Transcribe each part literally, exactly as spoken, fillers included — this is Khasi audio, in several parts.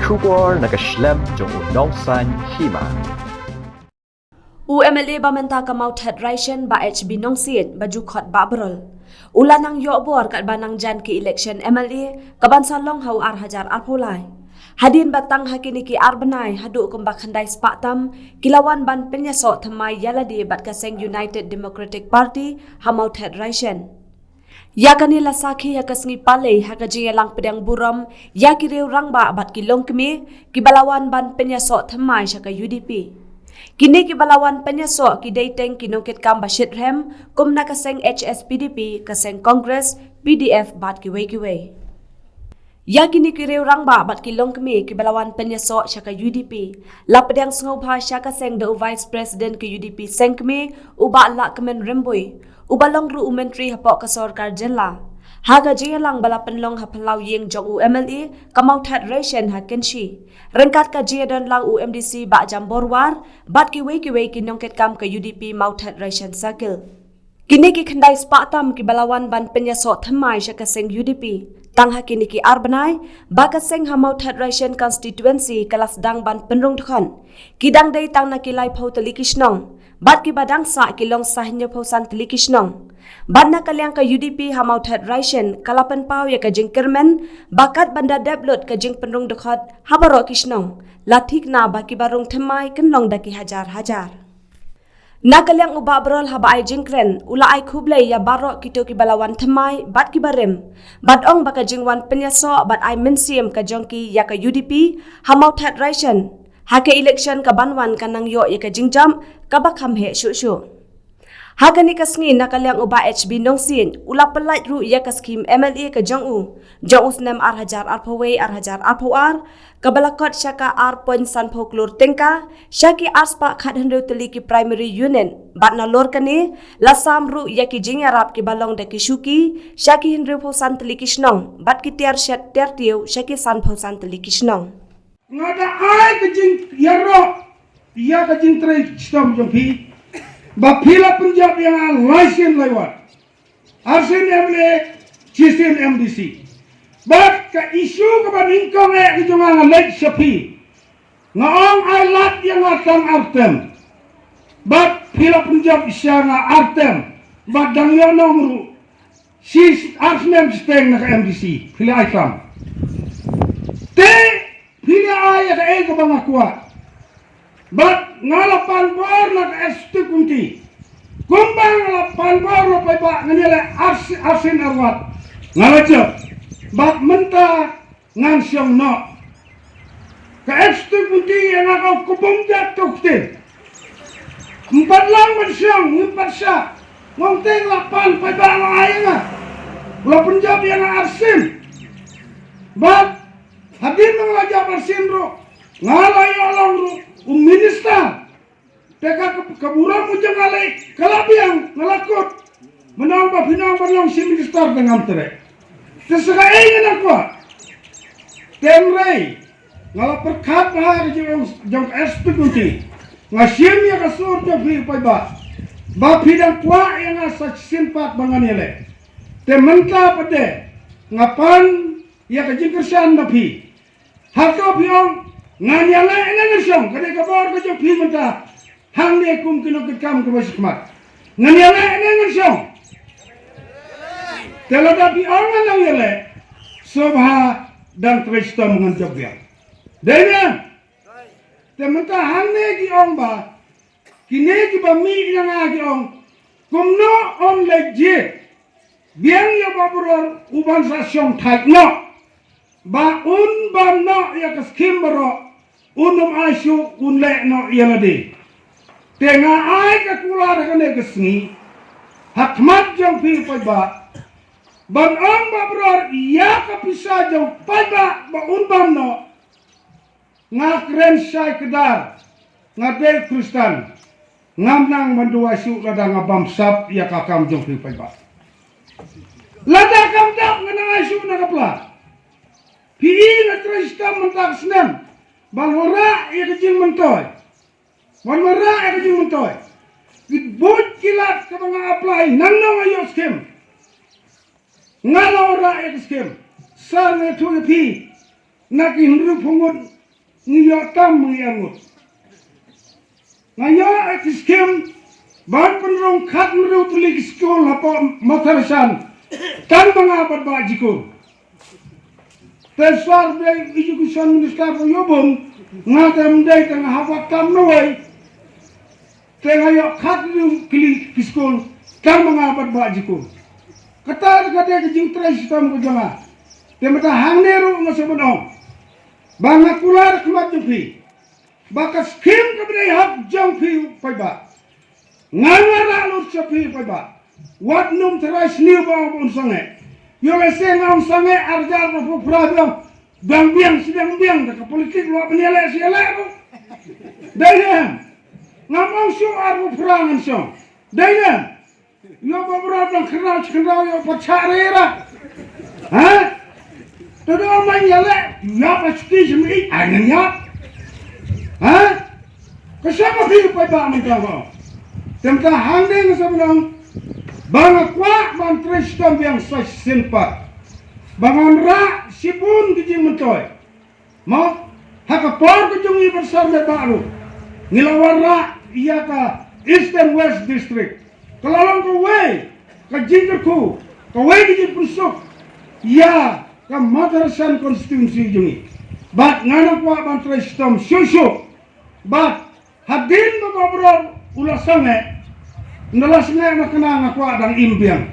Khubor na ka shlem jong u Nongsaiñ Hima. U M L A ba mynta ka Mawthadraishan, Bah H B Nongsiej, ba ju khot Bah Brol, u la nang ïoh bor katba nang jan ki election M L A ka ban sa long ha u ar hajar arphew lai. Hadien ba tang ha kine ki ar bnai haduh kumba khyndai spah tam ki la wan ban pynïasoh thymmai ïa lade bad ka seng United Democratic Party ha Mawthadraishan. Ïa kane la sakhi ha ka sngi Palei ha ka jingïalang pdiang burom ïa ki riew rangbah bad ki longkmie kiba la wan ban pynïasoh thymmai sha ka U D P. Kine kiba la wan pynïasoh ki dei teng ki nongkitkam ba shitrhem kum na ka seng H S P D P, ka seng Congress, P D F bad kiwei kiwei. Ïa kine ki riew rangbah bad ki longkmie kiba la wan pynïasoh sha ka U D P la pdiang sngewbha sha ka seng da u Vice President ka U D P seng kmie, u Bah Lahkmen Rymbui, uba long ruh u Myntri hapoh ka sorkar jylla, ha ka jingïalang ba la pynlong ha phyllaw ïing jong u M L A ka Mawthadraishan ha Kynshi, ryngkat ka jingïadon lang u M D C Bah Jambor War bad kiwei kiwei ki nongkitkam ka U D P Mawthadraishan Circle. Kine ki khyndai spah tam kiba la wan ban pynïasoh thymmai sha ka seng U D P tang ha kine ki ar bnai ba ka seng ha Mawthadraishan constituency ka la sdang ban pynrung dkhot, ki dang dei tang na ki laiphew tylli ki shnong bad kiba dang sah ki long sa hynñiewphew san tylli ki shnong. Bad na ka liang ka U D P ha Mawthadraishan ka la pynpaw ïa ka jingkyrmen ba kat ban da dep lut ka jingpynrung dkhot ha baroh ki shnong, la thikna ba kiba rung thymmai kin long da ki hajar hajar. Na ka liang u Bah Brol haba ai jingkren u la ai khublei ïa baroh kito kiba la wan thymmai bad kiba rim, bad ong ba ka jingwan pynïasoh bad ai mynsiem ka jong ki ïa ka U D P ha Mawthadraishan ha ka election ka ban wan kan nang ïoh ïa ka jingjop kaba kham heh shuh shuh. Ha kane ka sngi na ka liang u Bah H B Nongsiej u la pyllait ruh ïa ka skhim M L A ka jong u jong u snem ar hajar arphew wei ar hajar arphew ar, kaba la kot sha ka ar point sanphew klur tyngka sha ki ar spah khathynriew tylli ki primary unit, bad nalor kane la sam ruh ïa ki jingïarap kiba long da ki shuki sha ki hynriewphew san tylli ki shnong bad ki tiar shet tiar tiew sha ki sanphew san tylli ki shnong. Nga da ai ka jingïaroh ïa ka jingtrei shitom jong phi ba phi la pynjop ïa nga lai sien lai wat. Arsien M L A, shisien M D C. Bad ka issue kaba nyngkong eh ka jong nga, nga leit sha phi, nga ong ai lad ïa nga tang ar term. Bad phi la pynjop sha nga ar term. Bad dang ïoh nong ruh shi ar snem shiteng na ka M D C, phi la ai kam. Te phi la ai ïa kaei kaba nga kwah. Bad nga la pan bor na ka executive committee. Kumba nga la pan bor na paidbah, ngan ïaleh ar sien ar wat. Nga la jop. Bad mynta ngan shong noh. Ka executive committee ïa nga ka u kbum jat ka u ktien. Ym pat long ban shong, ym pat shah. Nga ong te nga la pan, paidbah la ai ïa nga. La pynjop ïa nga ar sien. Bad hadien ba nga la jop ar sien ruh, nga la ïoh long ruh u minister. Te ka, ka burom u jong nga lei ka la biang, nga la kut. Mynta ba phi nang ban long Chief Minister te ngam treh. Te sa kaei nga nang kwah. Te hynrei nga la pyrkhat bha ka jingong jong ka executive committee. Nga shim ïa ka sur jong phi paidbah ba phi dang kwah ïa nga sa shisien pat ba ngan ïaleh. Te mynta pat de nga pan ïa ka jingkyrshan na phi. Hato phi ong ngan ïaleh ne ngan shong, ka dei ka bor ka jong phi mynta. Hangne kum ki nongkitkam kiba shikhmat, ngan ïaleh ne ngan shong? Te lada phi ong ngan nang ïaleh, sngewbha dang trei shitom, ngan jop biang. Dei ne? Te mynta hangne ki ong ba, kine kiba mih ïa nga ki ong, kumno un leit jied biang ïa u Bah Brol u ban sa shong thait noh, ba un bam noh ïa ka skhim baroh, un ym ai shuh, un leh noh ïa lade. Te nga ai ka kular ha kane ka sngi ha khmat jong phi paidbah, ban ong Bah Brol ïa ka pisa jong paidbah ba un bam noh, nga kren shai kdar, nga dei Khristan, ngam nang ban duwai shuh lada nga bam sap ïa ka kam jong phi paidbah. Lada kam dap ngan ai shuh na ka pla. Phi i, nga trei shitom mynta ka snem ban wanrah ïa ka jingmyntoi. Ban wanrah ïa ka jingmyntoi. Ki buit ki lad kaba nga apply, nangno nga ïoh skim. Nga la wanrah ïa ka skim. Sa nga ïathuh ïa phi, na ki hynriewphew ngut ngi ïoh tam ngi ïa ngut. Nga ïoh ïa ki skim ban pynrung khat hynriew tylli ki skul hapoh Mawthadraishan. Tang ma nga bad Bah Jikun. Te shuwa ba dei education minister ka ïoh bun, nga te ym dei, te nga hap wat tam nawei. Te nga ïoh khat hynriew tylli ki skul tang ma nga bad Bah Jikun. Kata ka dei ka jingtrei shitom ka jong nga. Te mynta hangne ruh nga sngewbha ong ba nga kular khmat jong phi ba ka skim kaba dei hok jong phi paidbah. Nga nga rah lut sha phi paidbah. Wat nym tharai sniew ba ong ba un sangeh. Ïoh lehse nga ong sangeh ar hajar arphew phra biang. Dang biang sdang biang da ka politik, lo ban ïaleh sdang ïaleh ruh. Dei ne em? Ngam ong shu arphew phra ngan shong. Dei ne em? Ïoh ba bra dang khynraw khynraw ïoh pat chah re ra. Ha? Te da ong ban ïaleh, ïap ba shuki shem i, ai ngan ïap. Ha? Ka shah ba phi paidbah mynta ba. Te mynta hangne nga sngewbha ong ba nga kwah ban trei shitom biang sa shisien pat ba ngan rah shibun ki jingmyntoi. Mo, ha ka por ka jong i ban sar le ba ruh ngi la wanrah ïa ka Eastern West District. Ka la long kawei ka jingkyrkhu, kawei ka jingpynsuk ïa ka Mawthadraishan constituency jong i. Bad nga nang kwah ban trei shitom shuh shuh. Bad hadien ba Bah Brol u la sangeh, nda la sangeh na kane nga kwah dang im biang.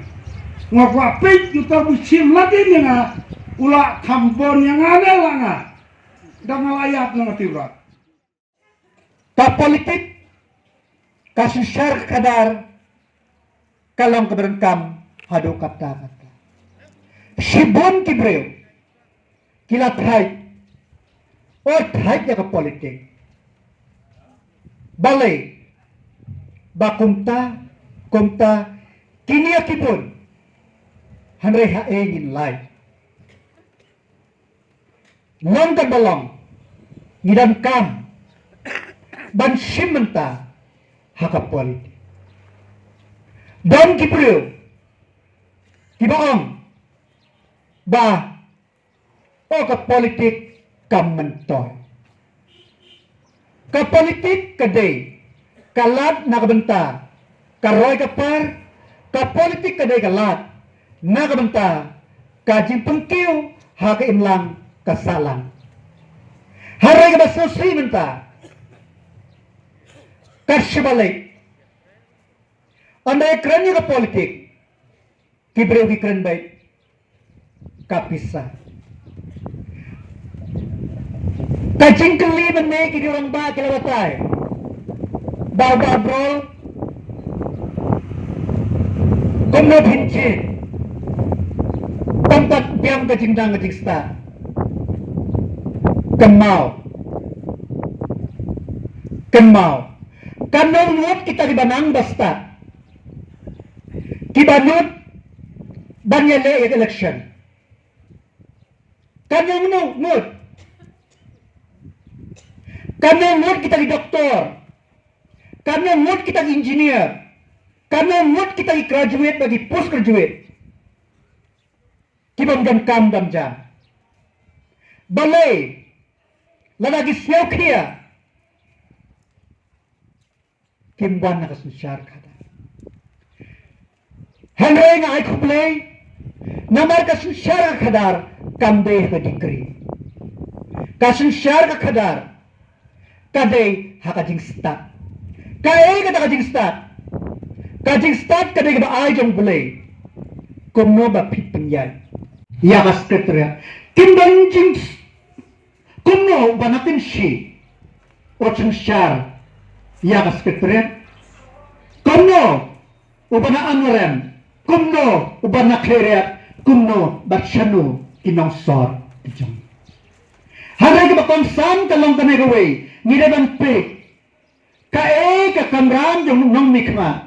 Nga kwah peit uta u shim lade ïa nga, u la kham bun ïa nga ne la nga. Da nga la ïap na nga Tibra. Ka politik, ka synshar khadar, ka long kaba donkam haduh katta katta. Shibun ki briew ki la thait, o thait ïa ka politik. Balei ba kumta kumta kine ki bun, hynrei ha ei ngin lait? Long kaba long, ngi donkam ban shim bynta ha ka politik. Don ki briew kiba ong ba, o, ka politik kam myntoi. Ka politik ka dei ka lad na ka bynta ka roi ka par, ka politik ka dei ka lad na ka bynta ka jingpynkiew ha ka imlang ka sahlang. Hynrei kaba sngewsih mynta ka shaba leit. Ynda kren ïa ka politik, ki briew ki kren beit ka pisa. Ka jingkylli mynne ki dei rangbah ki la batai. Bah, Bah Brol, kumno phin jied ban pat biang ka jingdang ka jingstad? Kynmaw. Kynmaw. Katno ngut kita kiba nang ba stad, kiba nud ban ïaleh ïa ka election? Katno ngut? Katno ngut kita ki doktor? Katno ngut kita ki engineer? Katno ngut kita ki graduate bad ki post graduate kibym don kam don jam? Balei lada ki sngew khia kim wan na ka synshar khadar? Hynrei nga ai khublei namar ka synshar khadar kam dei ha ka degree. Ka synshar khadar ka dei ha ka jingstad. Kaei kata ka jingstad? Ka jingstad ka dei kaba ai jong U Blei. Kumno ba phi pynïaid ïa ka Secretariat? Kim don jing Kumno uba na kynshi u synshar ïa ka Secretariat? Kumno uba na Amlarem? Kumno uba na Khliehriat? Kumno bad shano ki nongsor ki jong? Hynrei kaba kongsan ka long kane kawei, ngi dei ban peit kaei ka kamram jong nongmihkhmat.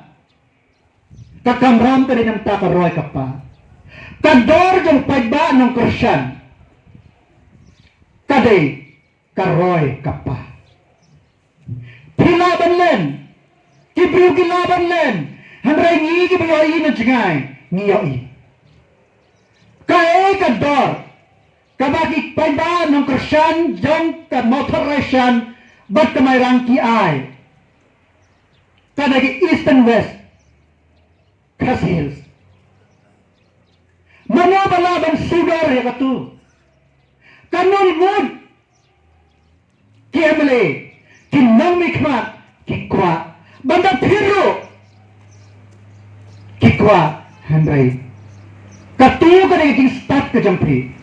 Ka kamram ka dei na ka bynta ka roi ka par. Ka dor jong paidbah nongkyrshan ka dei ka roi ka par. Phi lah ban len, ki briew ki lah ban len, hynrei ngi kiba ïohi na jngai ngi ïohi. Kaei ka dor kaba ki paidbah nongkyrshan jong ka Mawthadraishan bad ka Mairang ki ai, ka dei ka Eastern West Khasi Hills. Mano ba lah ban sudar ïa katu? Ka nongmut ki M L A, ki nongmihkhmat ki kwah ban da pyrshah, ki kwah, hynrei katu ka dei ka jingstad ka jong phi.